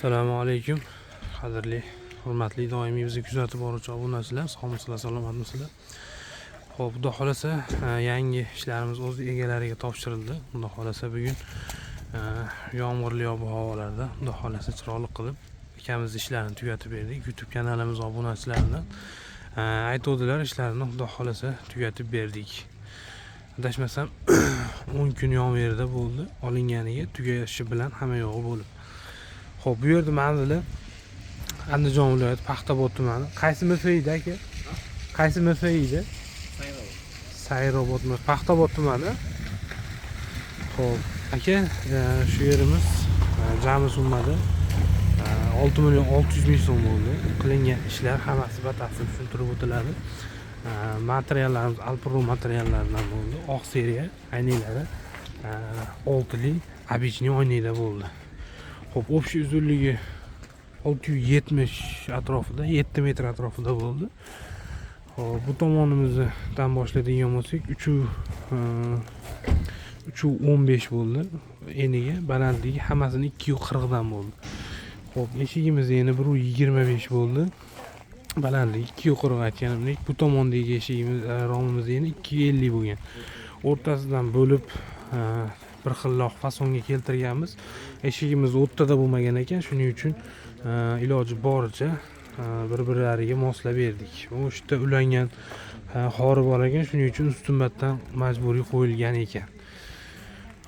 Assalomu alaykum, qadrli, hurmatli, doimiy bizni kuzatib boruvchi obunachilar. Sog'misizlar, salomatmisizlar? Ho'p, xudo xohlasa, yangi ishlarimiz o'z egalariga topshirildi. Xudo xohlasa, bugun yomg'irli ob havolarda, xudo xohlasa, chiroyli qilib akamiz ishlarini tugatib berdik. YouTube kanalimiz obunachilaridan aytuvdilar, ishlarini xudo xohlasa tugatib berdik. Adashmasam, 10 kun yon yerda bo'ldi olinganiga, tugashi bilan hamma yog'i bo'lib. Ho'p, bu yerda manzili Andijon viloyati, Paxtaobod tumani. Qaysi MFIda, aka? Qaysi MFIda? Sayrobod, Paxtaobod tumani. Ho'p, aka, shu yerimiz jami summada 6 600 000 so'm bo'ldi. Qilingan ishlar hammasi batafsil tushuntirib o'tiladi. Materiallarimiz Alpro materiallaridan bo'ldi. Oq seriya aynaklari, oltili обычный oynakda bo'ldi. Ho'p, общий uzunligi 670 atrofida, 7 metr atrofida bo'ldi. Ho'p, bu tomonimizdan boshlaydigan bo'lsak, 3,15 bo'ldi eniga, balandligi hammasini 2,40 dan bo'ldi. Ho'p, eshigimiz eni 1,25 bo'ldi, balandligi 2,40. Aytganimdek, bu tomondagi eshigimiz, romimiz eni 2,50 bo'lgan. O'rtasidan bo'lib, bir xilroq fasonga keltirganmiz. Eshigimiz o'rtada bo'lmagan ekan, shuning uchun iloji boricha bir birlariga moslab berdik. O'sha yerda ulangan xori bor ekan, shuning uchun ustunbatdan majburiy qo'yilgan ekan.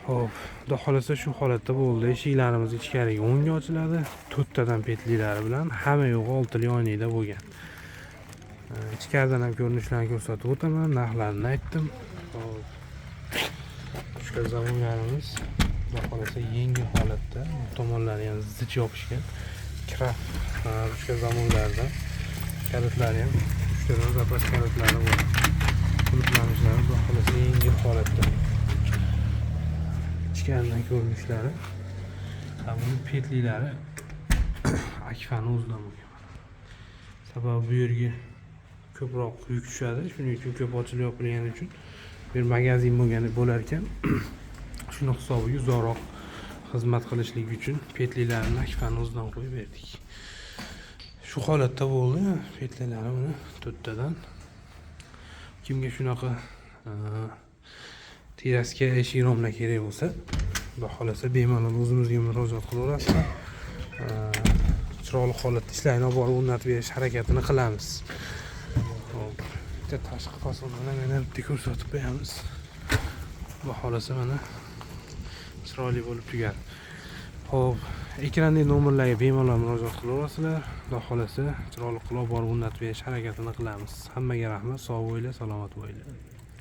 Ho'p, xudo xohlasa, shu holatda bo'ldi. Eshiklarimiz ichkariga o'ngga ochiladi, to'rttadan petlilari bilan, hamma yo'g'i oltili oynakda bo'lgan. Ichkaridan ham ko'rinishlarini ko'rsatib o'taman, narxlarini aytdim. Ho'p, uchta zamonlarimiz, xudo xohlasa, yengil holatda, bu tomonlari ham zich yopishgan kraft ruchka zamonlardan, kalitlari ham uchtadan zapas kalitlari bor. Qulflanishlari, xudo xohlasa, yengil holatda. Ichkaridan ko'rinishlari. Ha, buni petlilari Akfani o'zidan bo'lgan, sababi bu yerga ko'proq yuk tushadi, shuning uchun ko'p ochilib yopilgani uchun bir magazin bo'lgani bo'lar ekan. Shuni hisobiga uzoqroq xizmat qilishlik uchun petlilarini Akfani o'zidan qo'yib berdik. Shu holatda bo'ldi petlilari buni to'rttadan. Kimga shunaqa terraska eshik romlar kerak bo'lsa, xudo xohlasa, bemalol o'zimizga murojaat qilaverasizlar. Chiroyli holatda ishlarni olib borib o'rnatib berish harakatini qilamiz. Hop, bitta tashqi fasonini ham yana bitta ko'rsatib qo'yamiz. Xudo xohlasa, mana, chiroyli bo'lib tugadi. Ho'p, ekrandagi nomerlarga bemalol murojaat qilaverasizlar. Xudo xohlasa, chiroyli qilib olib borib o'rnatib berish harakatini qilamiz. Hammaga rahmat, sog' bo'linglar, salomat bo'linglar.